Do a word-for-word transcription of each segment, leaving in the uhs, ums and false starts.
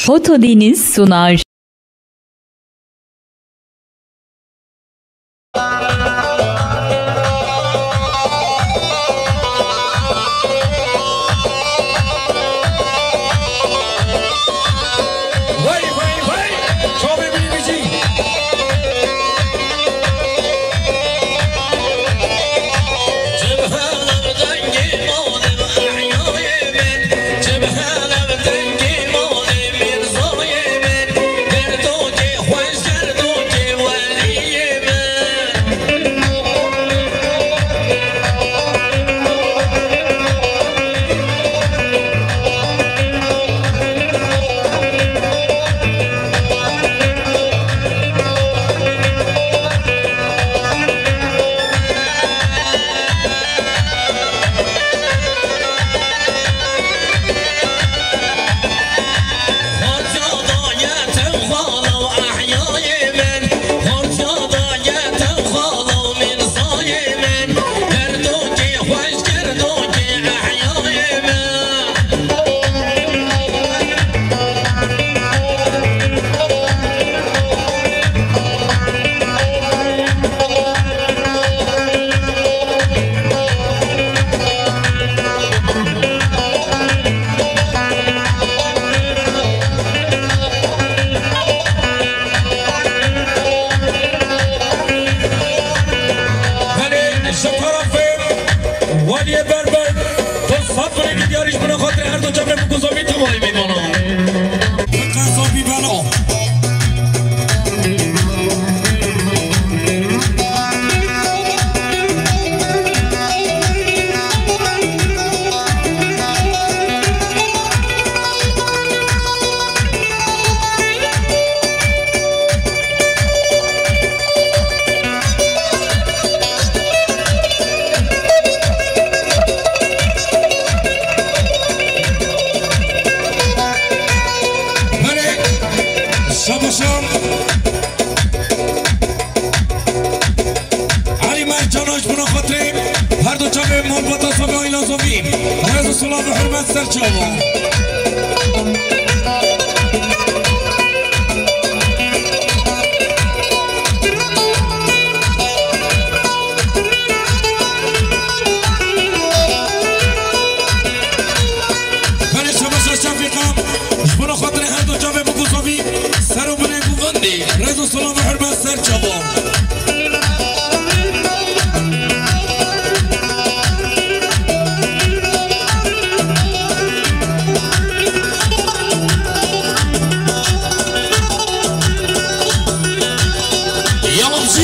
Foto Deniz sunar. Belê, ji tarafê Waliyê Berber, tu sed binekî diyarî ji bin xatirê her du çavê bikuzomî temayê mêvanan. Qezo bî belo. Belê, şabaşan. Elî Mercan ji bona xatirê her du çavê malbata Sovî, aîla Sovî. Rêz û silav û hurmet ser çavan. Belê şabaşa Şefîqa, ji bona xatirê her du çavê bikuzovî, ser û binê govendê, rêz û silav û hurmet ser çavan. Yalnızcı.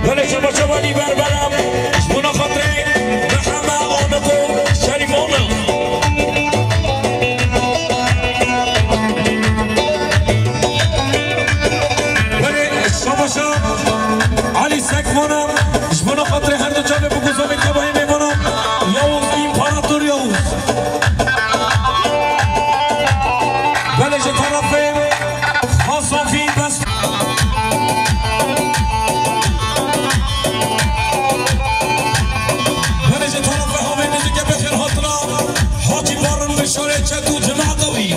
Belê şebaşa welî berberam, ji bona xatirê Meheme Amiqo Şerîfona. Belê şebaşa Elî Sekvana, ji bona xatirê her du çavê biguzavê tevahê mêvana, Yavuz, împarator Yavuz. Belê ji terefê Xasafî bes. Belê ji terefê havê nizîke bi xêr hatina Hacî Barin bi şarê çet û cemaeta wî.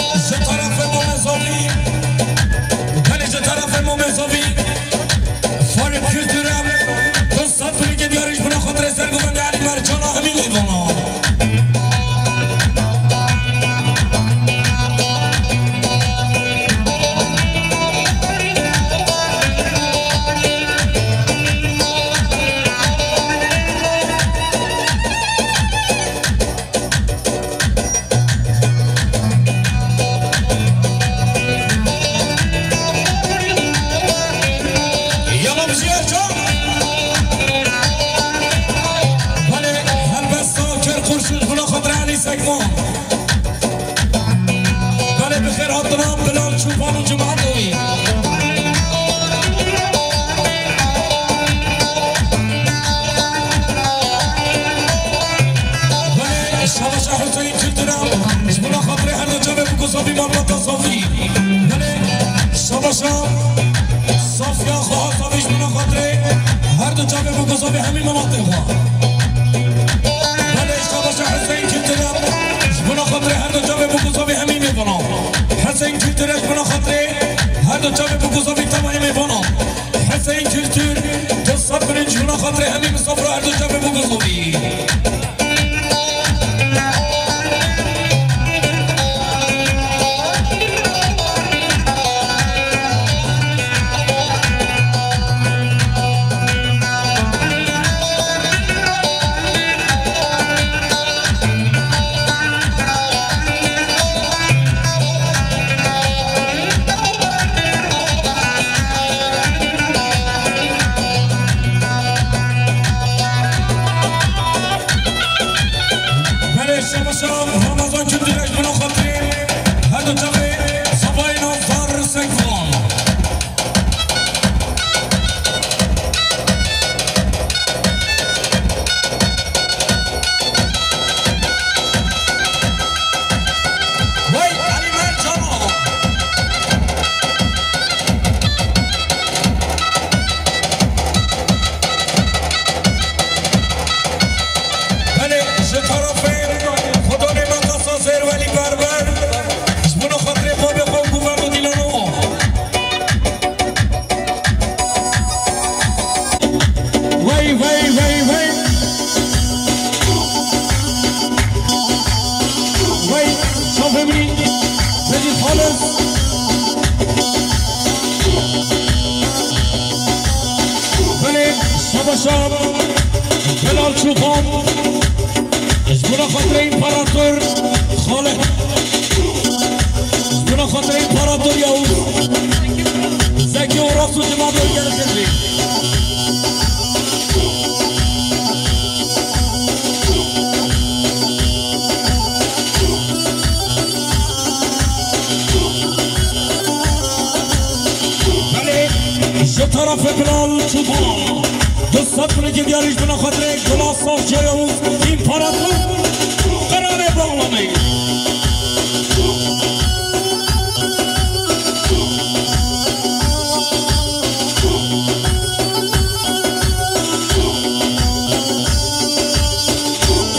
Belê ji terefê Momê Zovî, belê ji terefê Momê Zovî, Forê Kultûrê, du sed binekê diyarî ji bona xatirê Sergovendê Elî Mercan a hemî mêvana. Belê helbesta Kerqurşûn, ji bona xatirê Elî Sekvan. Belê bi xêr hatina Bilal Çûpan û cemaeta wî. Belê şebaşa Huseyîn Kultûra, ji bona xatirê her du çavê biguzavî malbata Safî. Belê şebaşa Safiya Xweha Safî, ji bona xatirê her du çavê biguzavî hemî miletê xwe. Belê şebaşa Huseyîn Kultûra, ji bona xatirê her du çavê biguzavî hemî mêvana. Huseyîn Kultûra, ji bona xatirê her du çavê biguzavî tevahê mêvana. Huseyîn Kultûr, du sed binekê ji bona xatirê hemî misafira her du çavê biguzavî. Belê şebaşa Ramazan Kultûrê, ji bona xatirê her du çavê Safayê Nazar Sekvan. Wey Elî Mercan. Belê, ji terefê Xwedonê me qesa Zêrwelî Berber, ji bona xatirê babê xwe û Guvendo Dîlano. Wey, wey, wey, wey. Wey, çavê min, Mecîd Xalis. Belê, şebaşa Bilal Çûpan. Ji bona xatirê împarator Xalid. Ji bona xatirê împarator Yavuz. Zekî Oras û cemaat wê gelek hêvî. Belê, ji terefê Bilal Çûpan. Du sed binekê diyarî ji bona xatirê Gula Safçe Yavuz, împarator, qerarê bağlamê.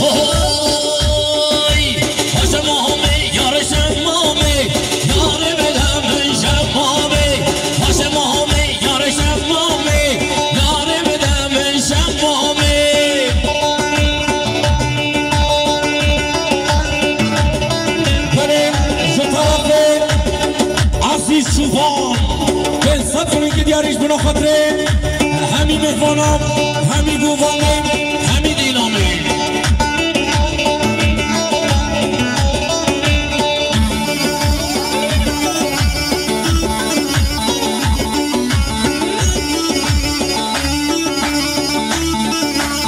Hoy, Haşem Ahmet, yarışım Ahmet, yar Şûvan, pênc sed frank diyarî ji bona xatirê hemî mêhvanan, hemî guvanê, hemî dîlanê.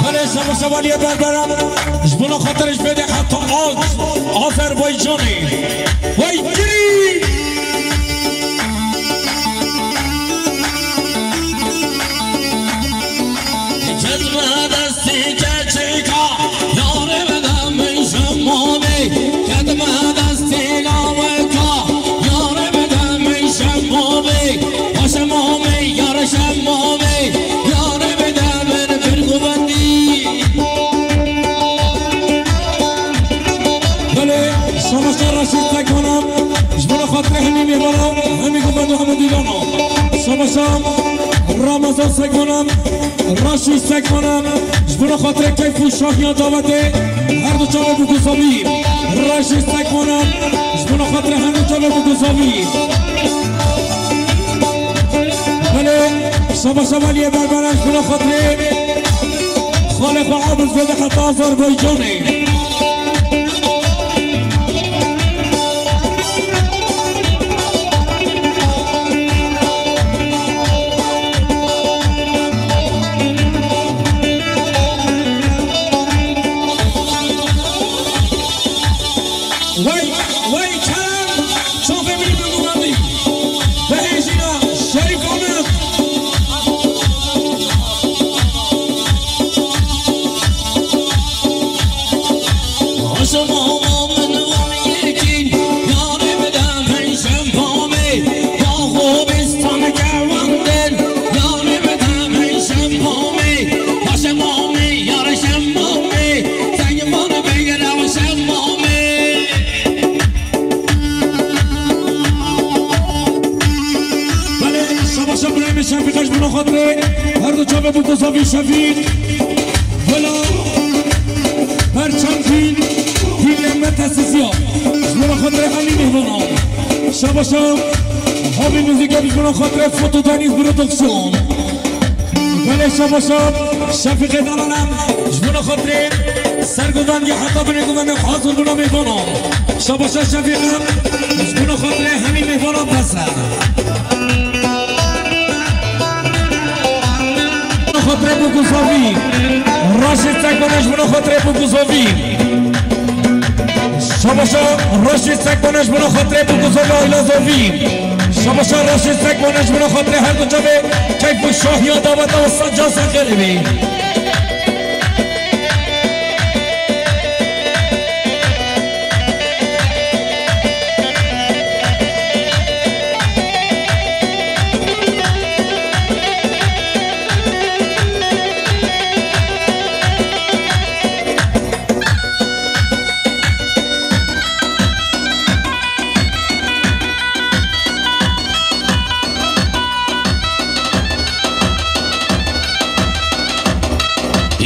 Belê şeva şevaliyê berberan, ji bona xatirê ji vê de heta Azerbaycanê. Wey girî! Kedme destê keçika, yarê bide min şemamê. Kedme destê lawika, yarê bide min şemamê. Ha şemamê, yar şemamê, yarê bide min bir guvendî. Belê, şabaşa Reşîd Sekmanan, ji bona xatirê hemî mêvanan, hemî guvend û hemî dîlanan. Şabaşa Ramazan Sekmanan, Reşîd Sekmanan, ji bona xatirê keyf û şahiya dawetê, her du çavê bû guzavî. Reşîd Sekmanan, ji bona xatirê her du çavê bû guzavî. Belê, şabaşa valiyê berberan, ji bona xatirê xalê xwe Abiz bide heta Azerbaycanê. Wey, wey, Kerem, çavê min biguvandî. Bihêjîna Şerîf Amir. Aşama min van yekîn, yarê bide min şemamê, ya xobistan kewandin, yarê bide min şemamê, ha şemamê, yar şemamê, sengvan bigire şemamê. Belê, şabaşa birayê min Şefîq ji bona xatirê her du çavê bû guzavî Şefîq. Bila perçem kîn, kîn me tesisiya. Ji bona xatirê hemî mêhvanan. Şabaşa havî muzîka ji bona xatirê Foto Deniz Production. Belê şabaşa Şefîqê Dalanan, ji bona xatirê sergodandiya heta binê guvendê hazir bûna mêvanan. Şabaşa Şefîqê, ji bona xatirê hemî mêvanan bes e. Xatirê bû guzavî. Raşîd Sekmanan, ji bona xatirê bû guzavî. Şabaşa Raşîd Sekmanan, ji bona xatirê bû guzavî, aîla zavî. Şabaşa Raşîd Sekmanan, ji bona xatirê her du çavê keyf û şahiya daweta û sed can ser xêrê bî.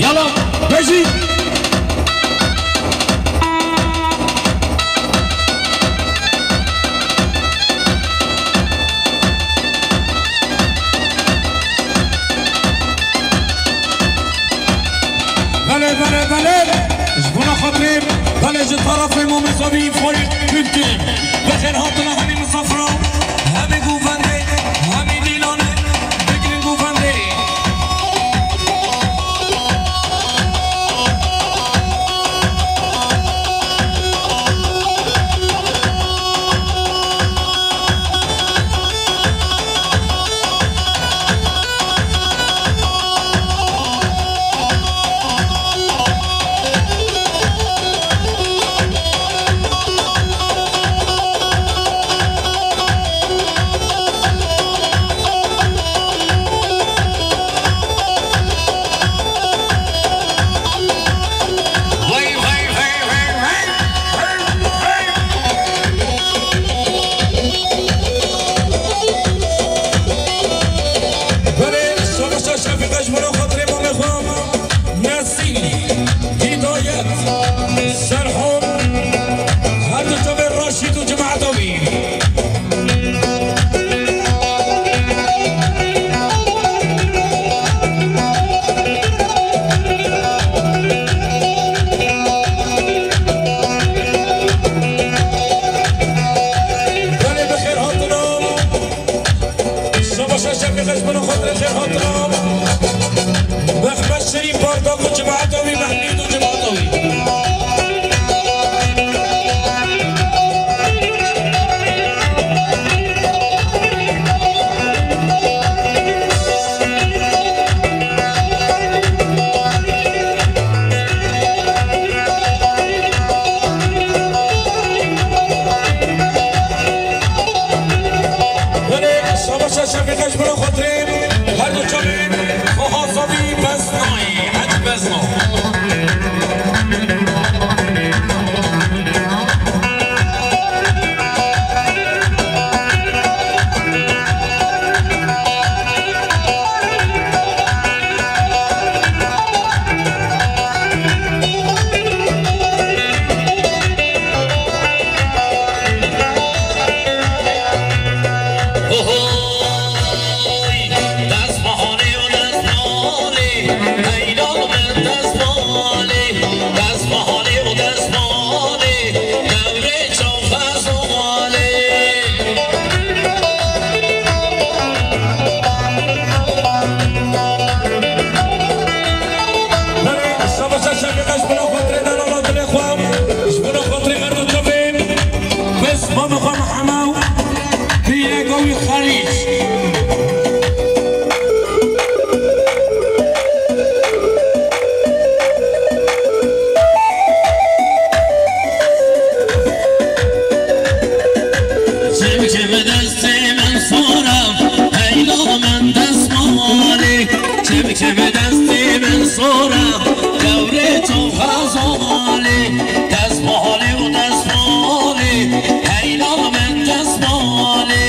Yala, bejî. Belê, belê, belê. Ji bona xatirê, belê, ji tarafê Mamê Zavî Faîq Gulgin. Bi xêr hatina hemî misafira, hemî guvendê, hemî dîlanê, bigrin guvendê. Mehmet Şirîn Partak û cemaeta wî, Mehmîd û cemaeta wî. Belê, şabaşa şefîqe ji bo xatirê her du çavên xwe hazavî bezna ye, hec bezna. Belê, şabaşa şefîqe ji bo xatirê dana dilê xwe, ji bo xatirê her du çavên, bes mamê xwe Mihema û pîreka wî Xelîc. Çim çim destê min sor e, heyla min destmalê. Çim çim destê min sor e, dewrê çav xezalê. Destmalê û destmalê, heyla min destmalê.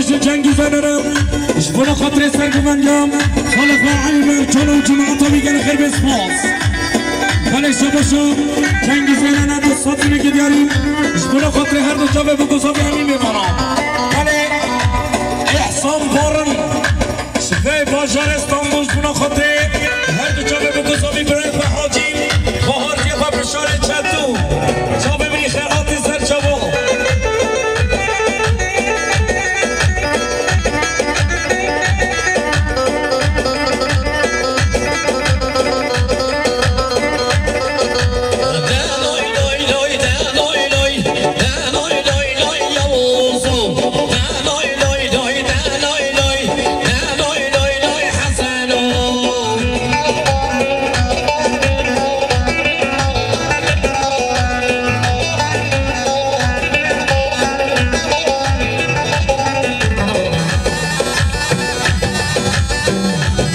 Ji Cengîz Enere, ji bona xatirê serguvendiya xalê xwe Elî Mercan û cemaeta wî gelek xêr bê spas. Belê şabaşa Cengîz Enere du sed sinekê diyarî, ji bona xatirê her du çavê bi gozavî hemî mêvanan. Belê Îhsan Barin, ji vê bajarê Stenbol ji bona xatirê her du çavê bi gozavî birayê xwe Hacî, xwe hartiye xwe bi şarê çetû. Çavê min î xeratî ser çavan.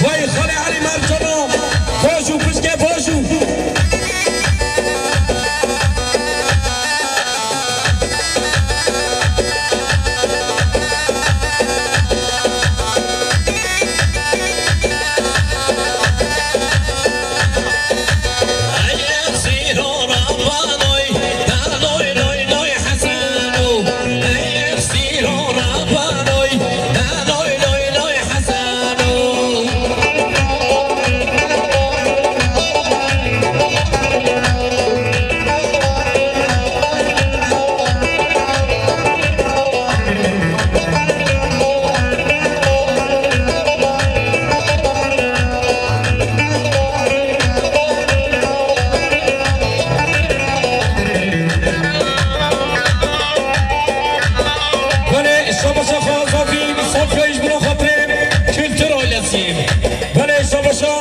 Vay xalê Elî Mercano, baş û pişke baş û. Belê, şabaşa xwe Zafî, Sofya ji bo xatirê kultur ailesî. Belê, şabaşa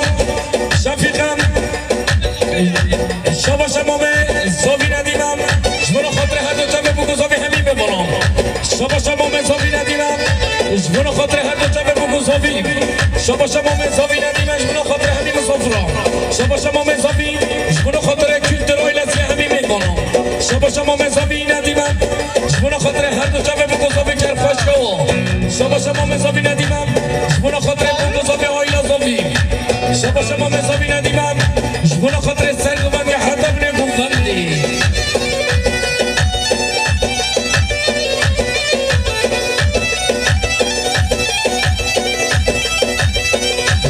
Şefîqem, şabaşa Mame Zafî Nedîmem, ji bo xatirê her du çavê bi gozavî hemî mêvanan. Şabaşa Mame Zafî Nedîmem, ji bo xatirê her du çavê bi gozavî. Şabaşa Mame Zafî Nedîmem, ji bo xatirê hemî misafira. Şabaşa Mame Zafî, ji bo xatirê kultur ailesî hemî mêvanan. Şabaşa Mame Zafî Nedîmem, ji bo xatirê her du çavê bi gozavî kerxweş kewa. Şabaşa Mame Zafî Nedîmem, ji bo xatirê bi gozavî aîla Zafî. Şabaşa Mame Zafî Nedîmem, ji bo xatirê serguvendiya heta binê govendê.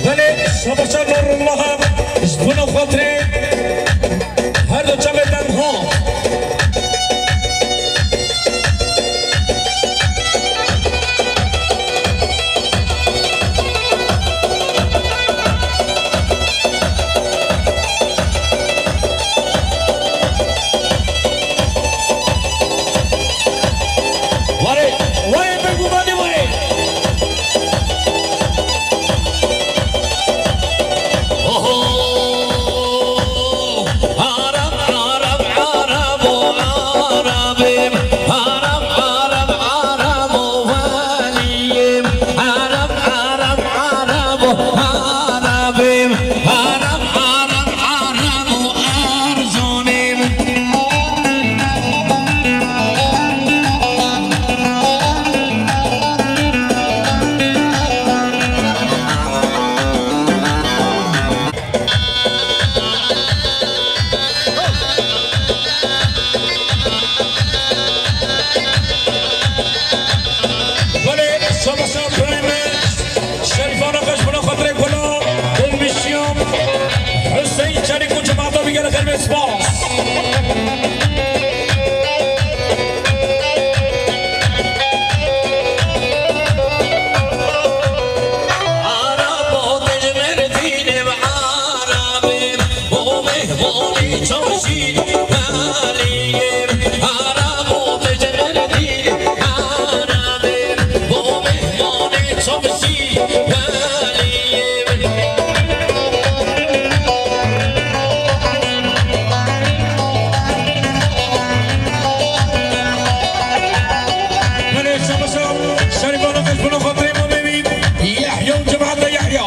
Belê, şabaşa Nurullah, ji bo xatirê her du çavê dem ha. Warê, warê, bêgumanî warê. Oho! Arab, Arab, Arabo, Arabim. Arab, Arab, Arabo, Valiyim. Arab, Arab, Arabo, Arabim. Arab, Arab, Arabo, Erzonê min. Belê, şabaşa birayê me, Şerîfana xweş, bona xatirê Gula, Gulmişiyan, Hüseyin Çelik û cemaeta wî gelek xêr bê spas. Arabo, tu ji Mêrdînê ve Arabê, bo mehmanî çarşî Aliyê. Arabo, tu ji Mêrdînê Arabê, bo mehmanî çarşî Aliyê. Belê, şabaşa Şerîfana xweş, bona xatirê mamê wî Yehya û cemaeta Yehya.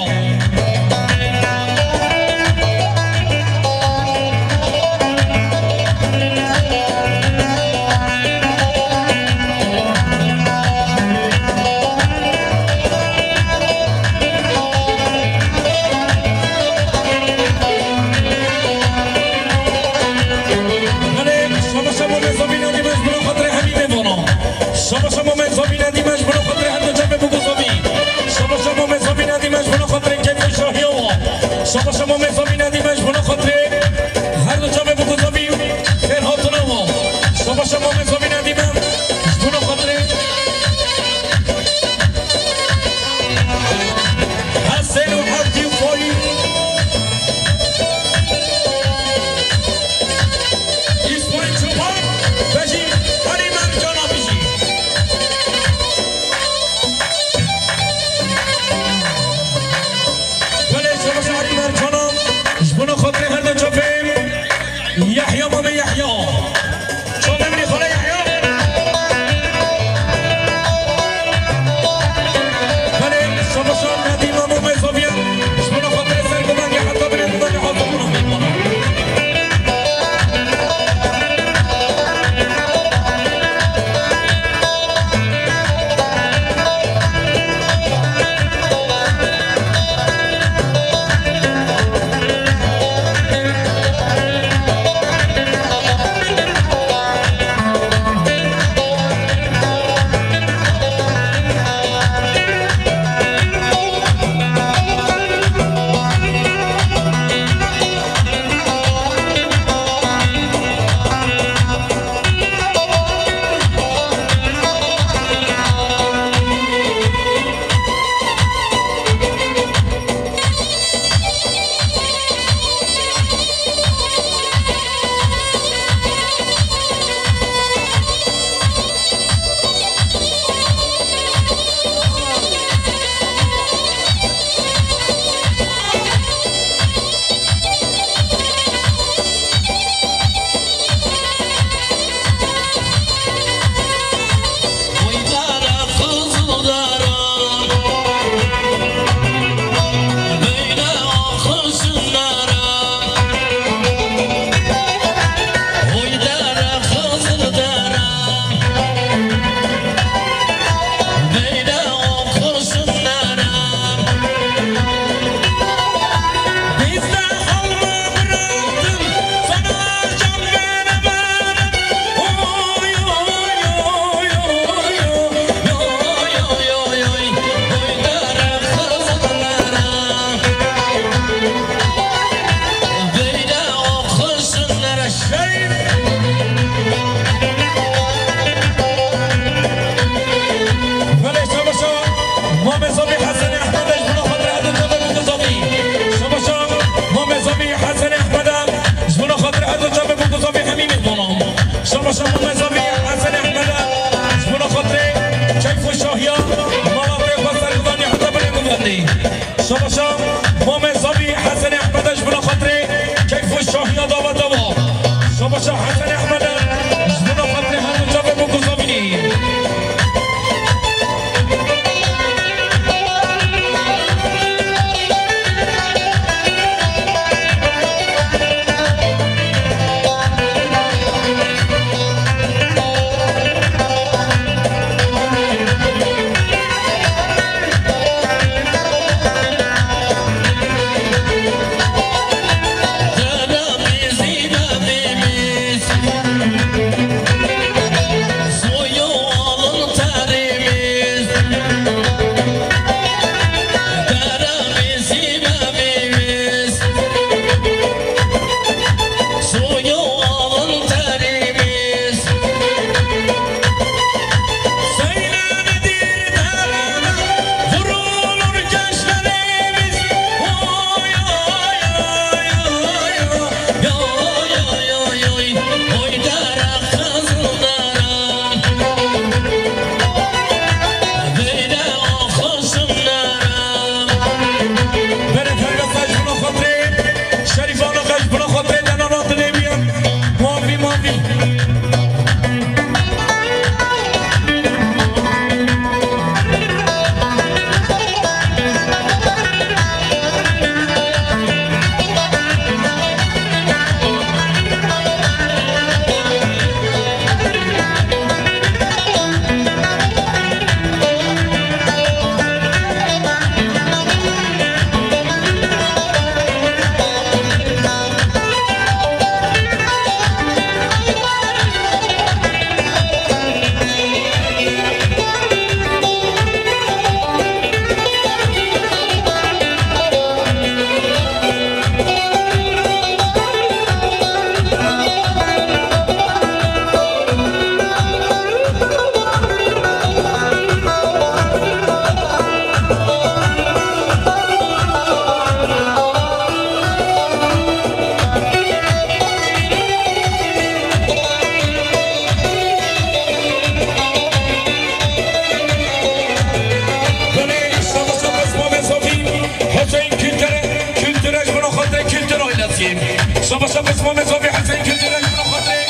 Şabaş Mamê Zavî Hesên Kültürel ji bo xatirê.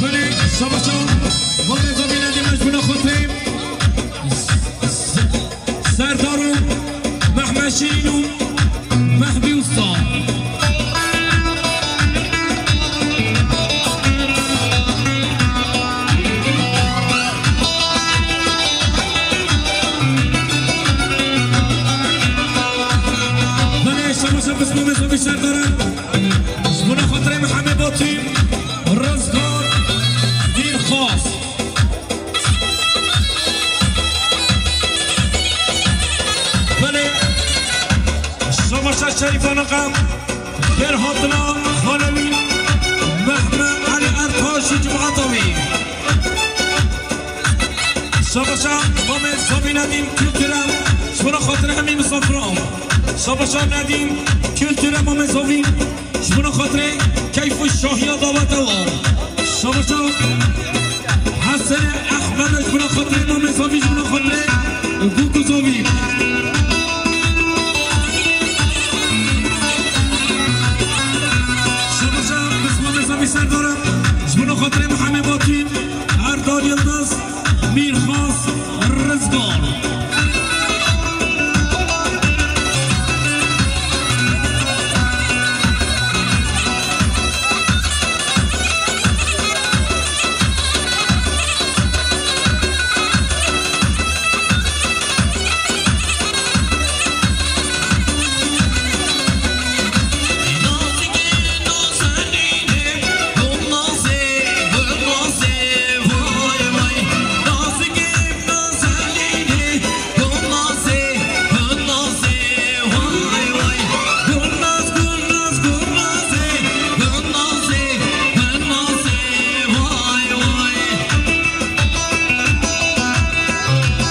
Belê, şabaşa Mamê Zavî Nedîm ji bo xatirê. Serdar û Mehmet Şîrîn û Mehbî Usta. Belê, şabaşa pismamê Zavî Serdar e. Ji bo xatirê Mihemed Batî, Rizgar, Dîrxas. Belê, şabaşa Şerîfana Qam, Berhatina Xanewî, Mehmet Elî Ertaş û cemaeta wî. Şabaşa Mamê Zavî Nedîm Kültürel, ji bo xatirê hemî misafiran. Şabaşa Nedîm Kültürel Mamê Zavî. Ji bo xatirê keyf û şahiya daweta wan. Şabaşa Hesenê Ehmedê ji bo xatirê Mamê Zavî, ji bo xatirê Bûk û Zavî. Şabaşa Mamê Zavî Serdar e, ji bo xatirê Mihemed Batî, Erdal Yildiz. Mîrxas Rizgar.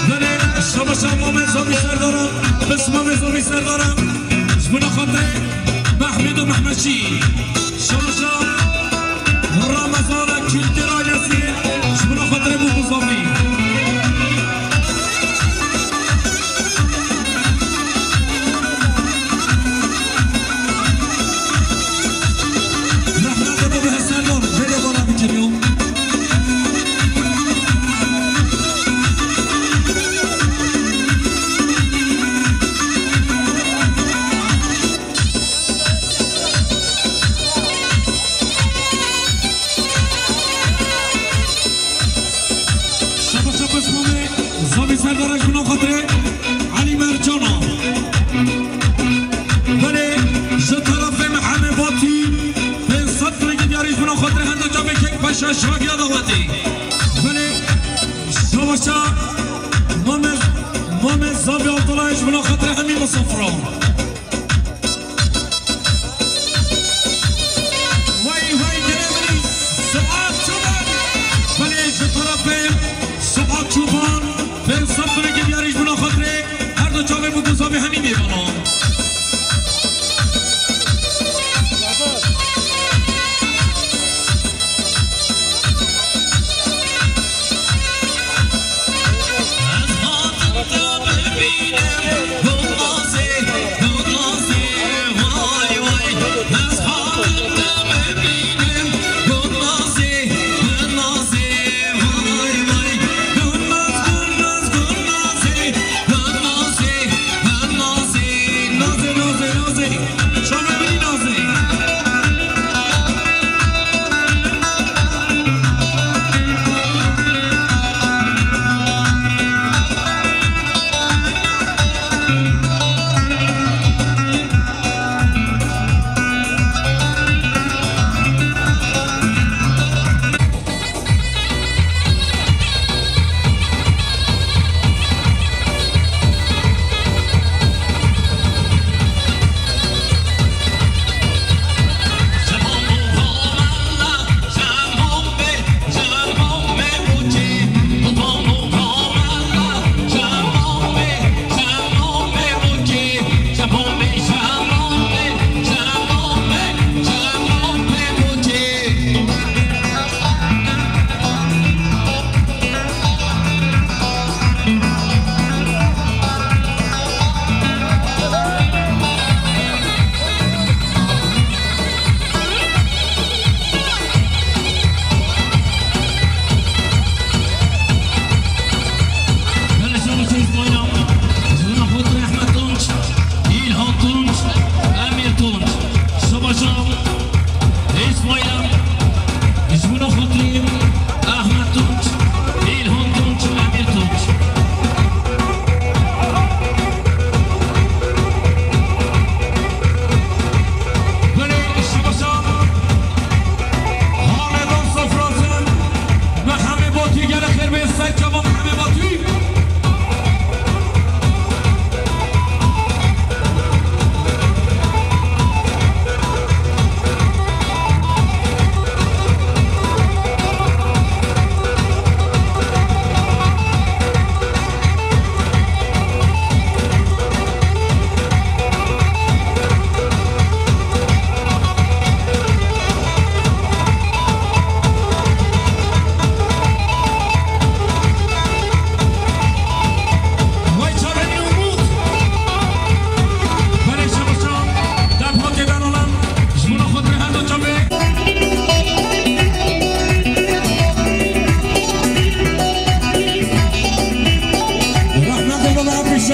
Belê, şabaşa Mamê Zavî Serdar e, pismamê Zavî Serdar e, ji bo xatirê Mehmûd û Mehmetçî. Şabaşa Ramazana Kültür Ailesi, ji bo xatirê Bûk û Zavî. Rehmet Ebu Hesen Lor, vêrê bala bikiriyo. Şabaş, şabaş Mamê Zavî Serdar e, ji bo xatirê Elî Mercana. Belê, ji terefê Mihemed Batî, pênc sed kurê diyarî ji bo xatirê henda çavê kek paşa şagiya dawetê. Belê, şabaşa Mamê, Mamê Zavî Abdullah ji bo xatirê hemî misafiran. Wey, wey, gelê min, Suat Çoban. Belê, ji terefê Suat Çoban, pênc sed kurê diyarî ji bo xatirê her du çavê Bûk û Zavî hemî mêvanan.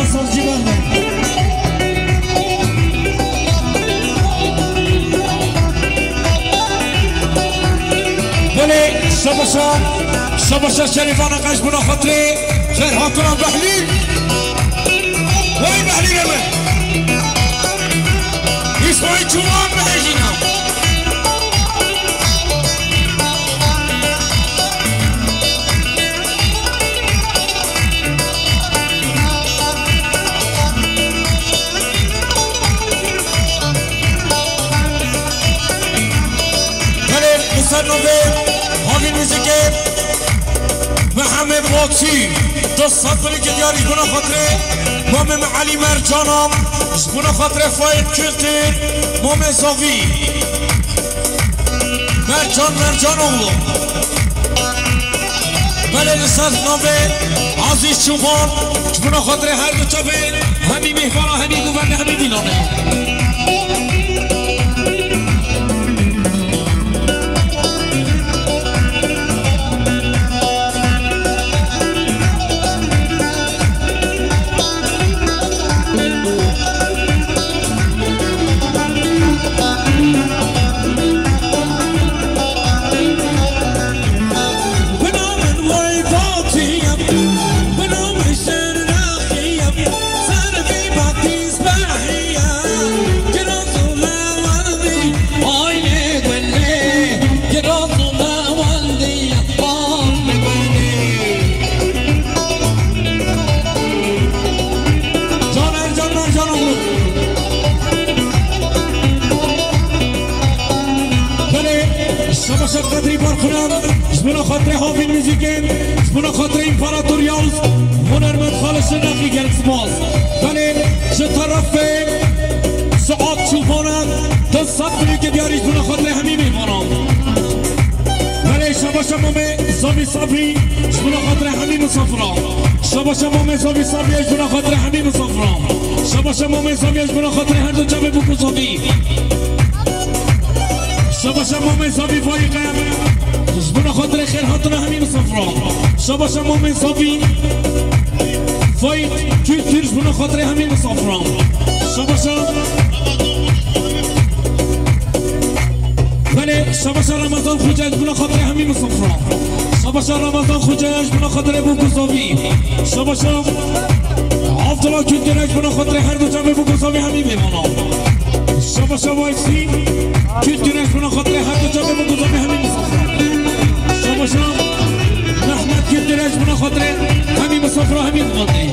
Sazcı bende. Belê, şabaşa, şabaşa şerîfana qeş bûna xatirê xêr hatina Behlîl. Wey Behlîlê min. Îsmaîl Çûman bihêjîna. Belê, li ser navê Havîn Muzîkê, Mihemed Batî, du sed birîkê diyarî ji bona xatirê mamê me Elî Mercana, ji bona xatirê Faîq Kultur, mamê Zavî. Mercan Mercanoğlu. Belê, li ser navê Azîz Çoban, ji bona xatirê her du çavê hemî mêhvana, hemî govendê, hemî dîlanê. Caner, Caner, Canoğlu. Belê, şabaşa Qedrî Barxunan, ji bona xatirê Havîn Muzîkê, ji bona xatirê Împarator Yavuz, Hunermend Xalid Şirnexî, gelek spas. Belê, ji terefê Suat Çûbana, du sed birîkê diyarî ji bona xatirê hemî mêvanan. Belê, şabaşa mamê Zavî Sabrî, ji bona xatirê hemî misafira. Şabaşa mamê Zavî Sabrî, ji bona xatirê hemî misafira. Şabaşa mamê Zavî, ji bona xatirê her du çavê bûk û zavî. Şabaşa mamê Zavî Faîqe, ji bona xatirê xêr hatina hemî misafira. Şabaşa mamê Zavî Faîq Kultur, ji bona xatirê hemî misafira. Şabaşa Belê, şabaşa Ramazan Xoca, ji bona xatirê hemî misafira. Şabaşa Ramazan Xoca, ji bona xatirê bûk û zavî. Şabaşa Abdullah Kültüre, ji bona xatirê her du çavê bûk û zavî hemî mêvana. Şabaşa Vaysi Kültüre, ji bona xatirê her du çavê bûk û zavî hemî misafira. Şabaşa Mehmet Kültüre, ji bona xatirê hemî misafira, hemî xwendê.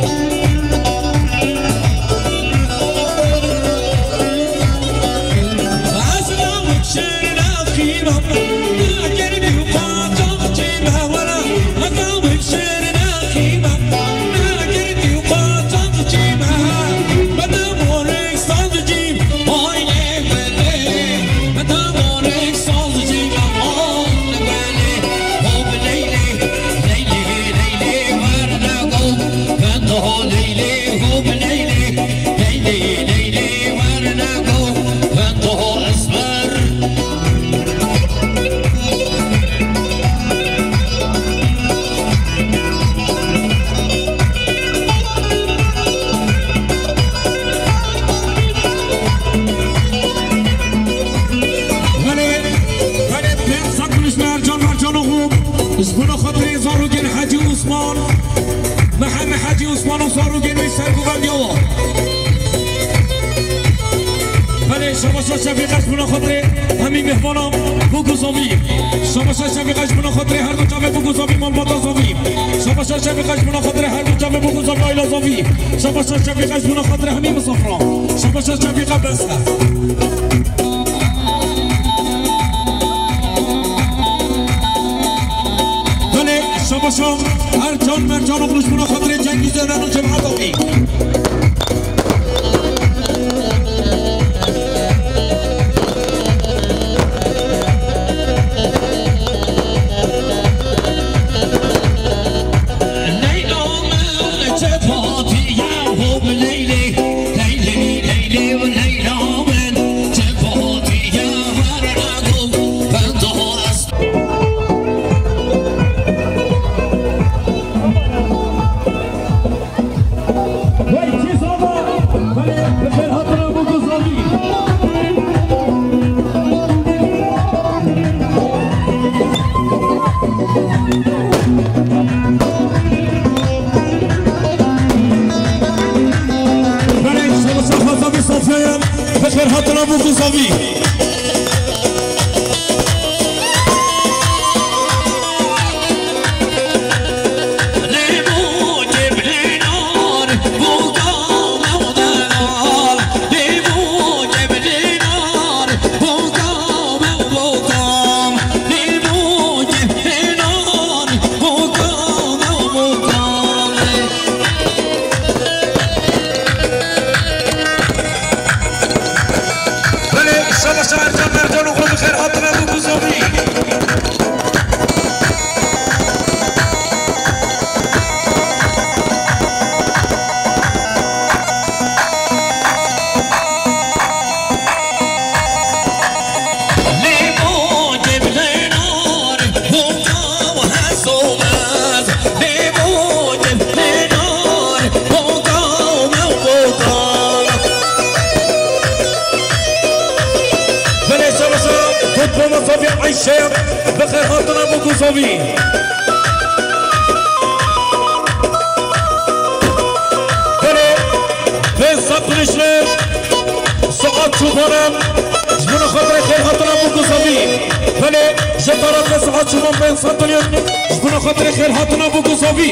Belê, belê, pênc sed kuruş Mercan Mercanoğlu. Ji bona xatirê zarokên Hecî Osman. Mihemed Hecî Osman û zarokên wî sergovendiya wan. Belê, şabaşa Şefîqe ji bona xatirê hemî mêhvana bûk û zavî. Şabaşa Şefîqe ji bona xatirê her du çavê bûk û zavî, malbata zavî. Şabaşa Şefîqe ji bona xatirê her du çavê bûk û zavî, aîla zavî. Şabaşa Şefîqe ji bona xatirê hemî misafira. Şabaşa Şefîqe bes e. Belê, şabaşa Ercan Mercanoğlu ji bona xatirê Cengîz Önen û cemaeta wî. Xêr hatina bo Gozavî. Belê, şabaş Ercan Mercan oxlu bi xêr hatine bo Gozavî. Belê şabaşa, kutboma Sofya Ayşe, bi xêr hatine bo Gozavî. Belê, vê saqilişle Suat Çoban e, ji bona xatirê xêr hatine bo Gozavî. Belê, ji tarafê Suat Çoban bên saqilin, ji bona xatirê xêr hatine bo Gozavî.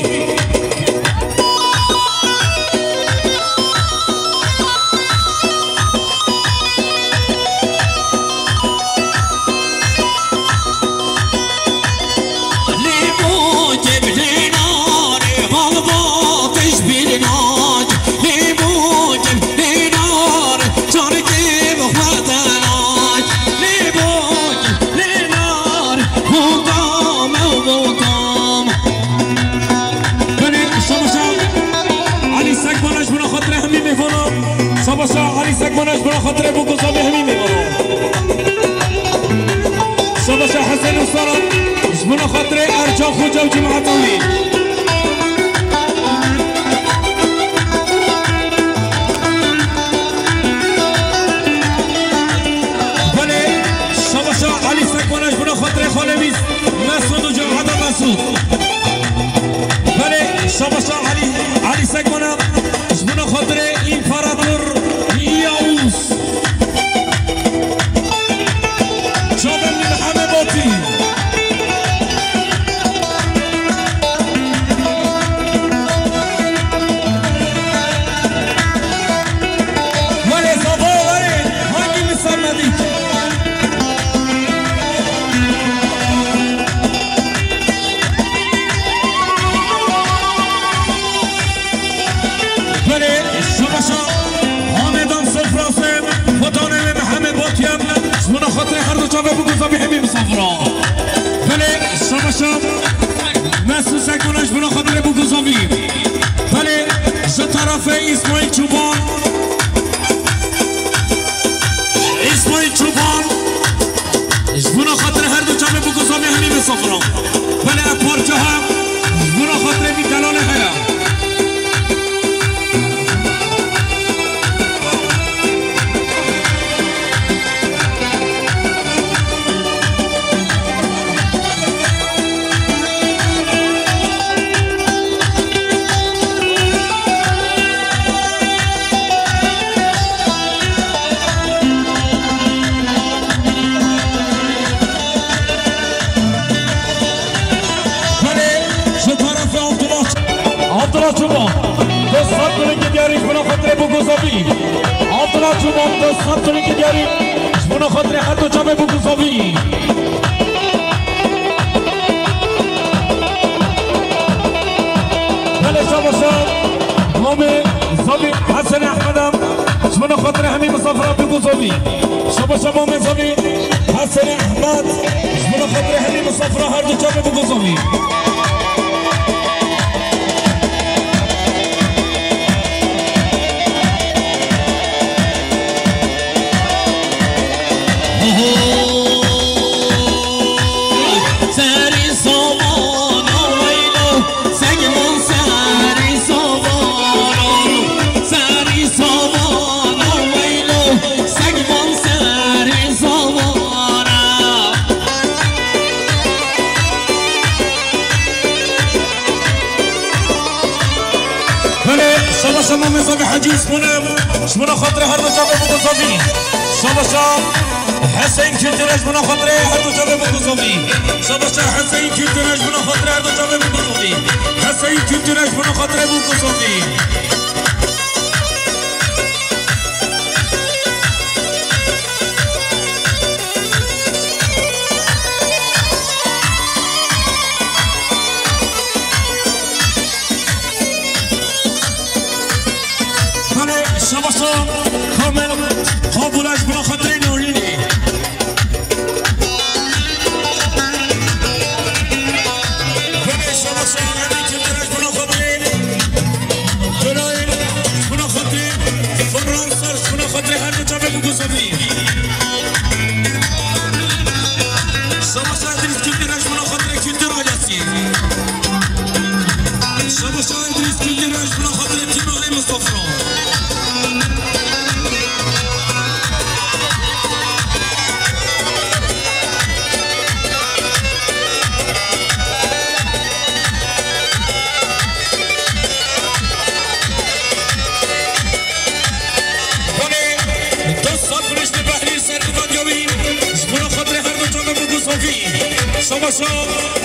Belê, şabaşa Elî Sekmana ji bona xatirê hemî mêvana. Şabaşa Elî Sekmana ji bona xatirê bo Gozavî hemî mêvana. Şabaşa Hesen Ustara ji bona xatirê Ercan Xoca û cemaeta wî. Belê, şabaşa Elî Sekmana ji bona xatirê xalê wî Mesûd û cemaeta Mesûd. Belê, şabaşa Elî, Elî Sekmana ji bona xatirê împarator Yavuz. Çavên Mihemed Batî. Were zava were, hangî min ser nedît? Belê, şabaşa hanedan sofrasê, vatanê wê Mihemed Batiyan, ji bona xatirê her du çavê bo Gozavî hemî misafira. Belê, şabaşa Mesûd Sekmana ji bona xatirê bo Gozavî. Belê, ji tarafê Îsmaîl Çoban. Îsmaîl Çoban. Ji bona xatirê her du çavê bo Gozavî hemî misafira. Belê ev parçe he, ji bona xatirê vî delalê heye. Belê, ji tarafê Abdullah, Abdullah Çoban, tu sed dulingê diyarî ji bona xatirê bo Gozavî. Abdullah Çoban, tu sed dulingê diyarî ji bona xatirê her du çavê bo Gozavî. Belê şabaşa, mamê Zavî Hesen Ehmed e, ji bona xatirê hemî misafira bo Gozavî. Şabaşa mamê Zavî Hesen Ehmed, ji bona xatirê hemî misafira her du çavê bo Gozavî. Belê, şabaş Şabaşa Mehmet Sabî Hecî ji bo ne, ji bo ne xatirê her du çavê bû Sabî. Şabaşa Heseyîn Kültüre ji bo ne xatirê her du çavê bû Sabî. Şabaşa Heseyîn Kültüre ji bo ne xatirê her du çavê bû Sabî. Heseyîn Kültüre ji bo ne xatirê bû Sabî. Belê, şabaşa Kamil Kabulaş, ji bo ne xatirê Nurînê. Belê, şabaşa Emîn Kültüre, ji bo ne xatirê Tolay, ji bo ne xatirê Ferran Sar, ji bo ne xatirê her du çavê bû Sabî. Şabaşa Îdrîs Kültüre, ji bo ne xatirê Kültür Ailesi. Şabaşa Îdrîs Kültüre, ji bo ne xatirê tîma Ey Mustafa. Belê, dost saf Riştî Behlîl Serguvan Yawî, ji bo ne xatirê her du çavê bû Sabî. Şabaşa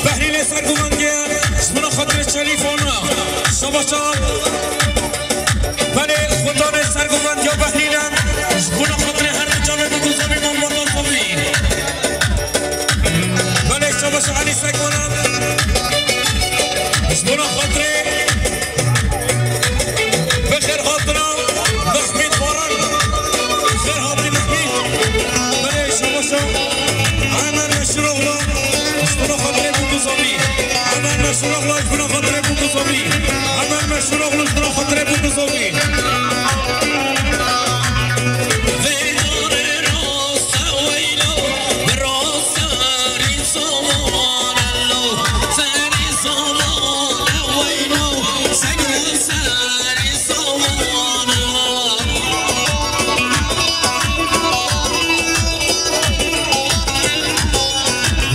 Behlîlê Serguvan Gel, ji bo ne xatirê Çelîfona. Şabaşa Belê, Xundanê Serguvan ya Behlîl e, ji bo ne xatirê her du çavê bû Sabî, Mambordan Sabî. Belê, şabaşa Elî Sekwanan, ji bo ne xatirê bi xêr hatina Mehmîd Baran. Xêr hatî Mehmîd. Belê, şabaşa Emer Meşhûroğlu, ji bo ne xatirê bû Sabî. Emer Meşhûroğlu, ji bo ne xatirê bû Sabî. Emer Meşhûroğlu, ji bo ne xatirê bû Sabî.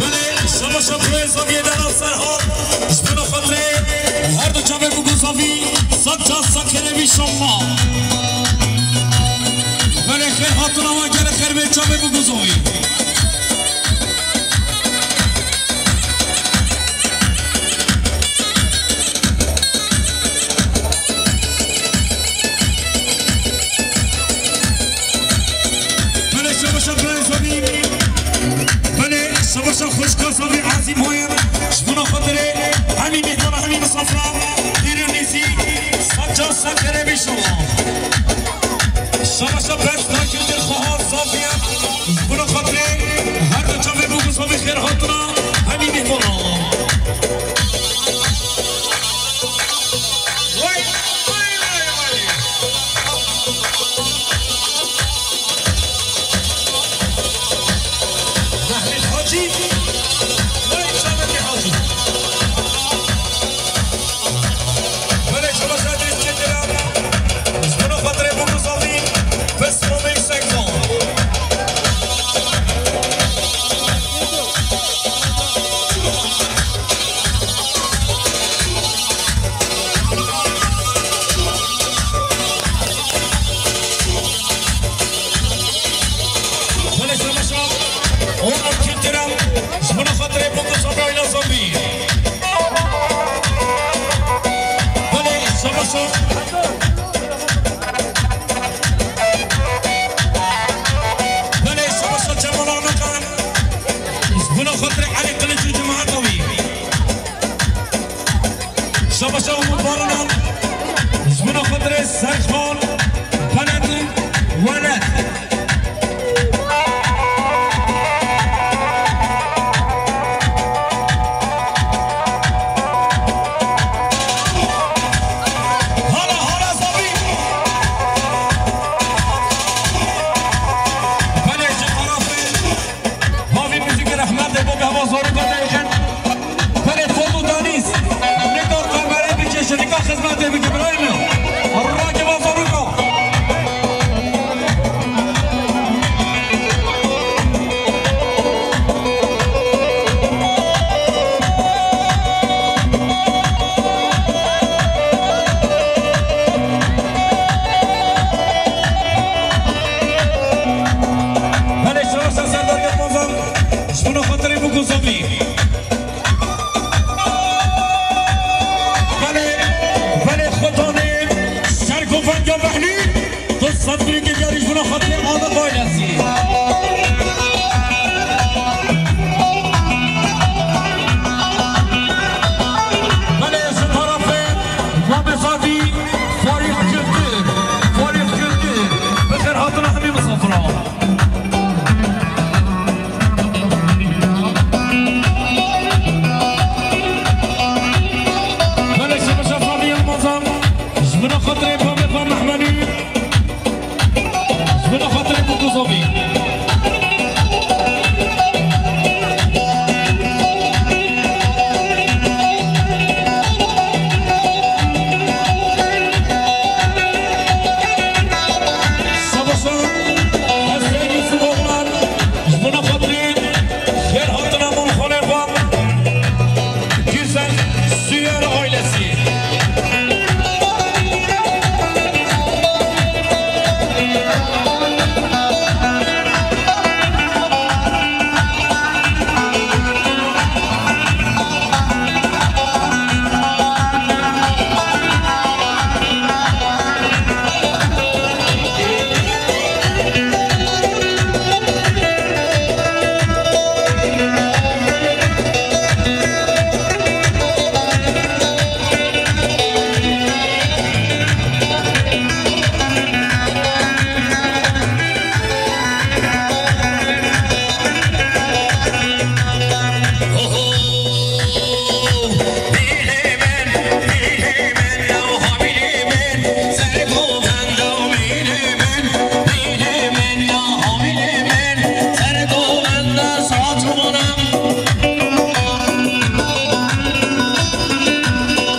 Belê, şabaşa Xwê Zaviyê Dera Serhat, ji bo ne xatirê her du çavê bû Zavî, sed cas sed xêrê bî şoma. Belê, xêr hatina wan, gelek xêr bê çavê bû Zavî. Belê, şabaşa birayê Zavî. Belê, şabaşa xwişka Zavî Ezîm Hoyer. Ji bo ne xatirê hemî mêhmana, hemî misafira, pîr û nêzî, sed cas sed xêrê bî şoma. Şabaşa bes Kültür Xweha Zavî. Ji bo ne xatirê her du çavê bû Zavî, xêr hatina hemî mêhmana. Vay, vay, vay, vay. Mehmet Hacı, vay Çavdar Hacı. Belê, şabaşa Îdrîs Çetira, ji bo ne xatirê bû Zavî, bes Romê Sekvan. Belê, şabaşa Onur Kültüre, ji bo ne xatirê bû Zavî, Ayla Zavî. Belê, şabaşa. Belê, şabaşa Cemal Arnakan. Ji bo ne xatirê Elî Kiliç û cemaeta wî. Şabaşa Umut Baranan. Ji bo ne xatirê Serxan, Xelet û Welet. Hala, hala Zavî. Belê, ji tarafê Bavê muzîkê rehmetê bo gava zarokê de yêxin. Belê Fadil Deniz, nika kamerayê bikêşe, nika xizmetê bike, birayê min. Rakeve zaroka. Sed birîngê gelî ji bona xatirê Adet ailesî. Belê ji tarafê Babê Zadî, Farîq Kültür, Farîq Kültür. Bi xêr hatina hemî misafiran. Belê şebeşa Zadî Yilmazan, ji bona xatirê Babê Xan Mehmenî. Ji bona xatirê Bûk û Zovî. Savaşan Hesên Yusuf Oglan, ji bona xatirê xêr hatina malxanê xwe. Güzel Süyer ailesi.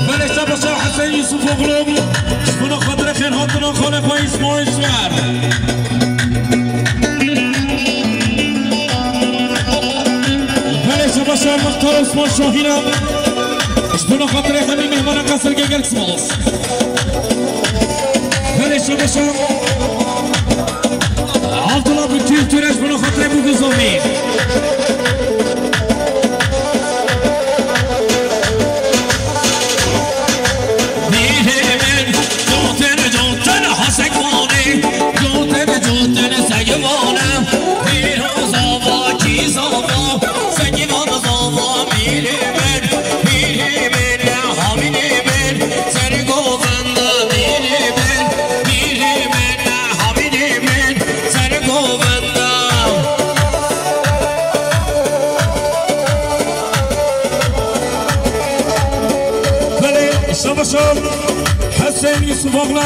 Belê şebeşa Hesen Yusufoglu, ji bona xatirê xêr hatina xalê xwe Îsmaîl Şwer. Belê şebeşa Mextar Osman Şahîn e, ji bona xatirê hemî mêhmana qesirgê gelek spas. Belê şebeşa Abdullah bi Kültür e, ji bona xatirê Bûk û Zovî. Mîrê min, cotin, cotin, hasek vanê, cotin, cotin, seg vanê. Pîro zava, kî zava, seg van zava, mîrê min, mîrê min, havînê min, ser govenda, mîrê min, mîrê min, havînê min, ser govenda. Belê, şabaşa Hesên Yusufoglu,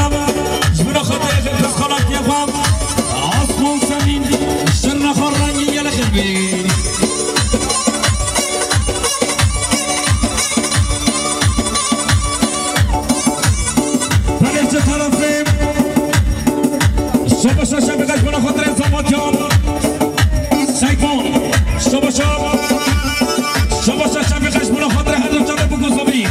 ji bona xatirê xizmetkarê xwe, Aslan Semîn, şirna xwe rengîn gelek bî. Belê ji tarafê şabaşa şefîqe ji bona xatirê Zamatyan. Seyfon. Şabaşa. Şabaşa şefîqe ji bona xatirê her du çavê Bûk û Zovî.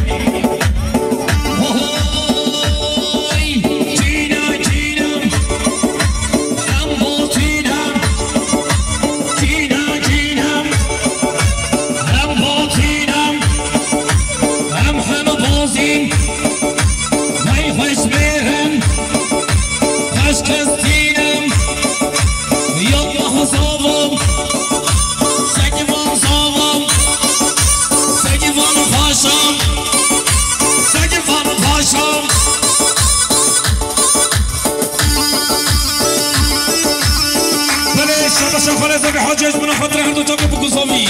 Ohoy, çîna, çîna. Em bo çîna. Çîna, çîna. Em bo çîna. Em heme bozîn. Vay xweş bêrin. Xweş qistînim. Yallah zavam. Seg van zavam. Seg van paşam. Seg van paşam. Belê şabaşa xalê Zevî Hacî ji bona xatirê her du çavê Bûk û Zovî.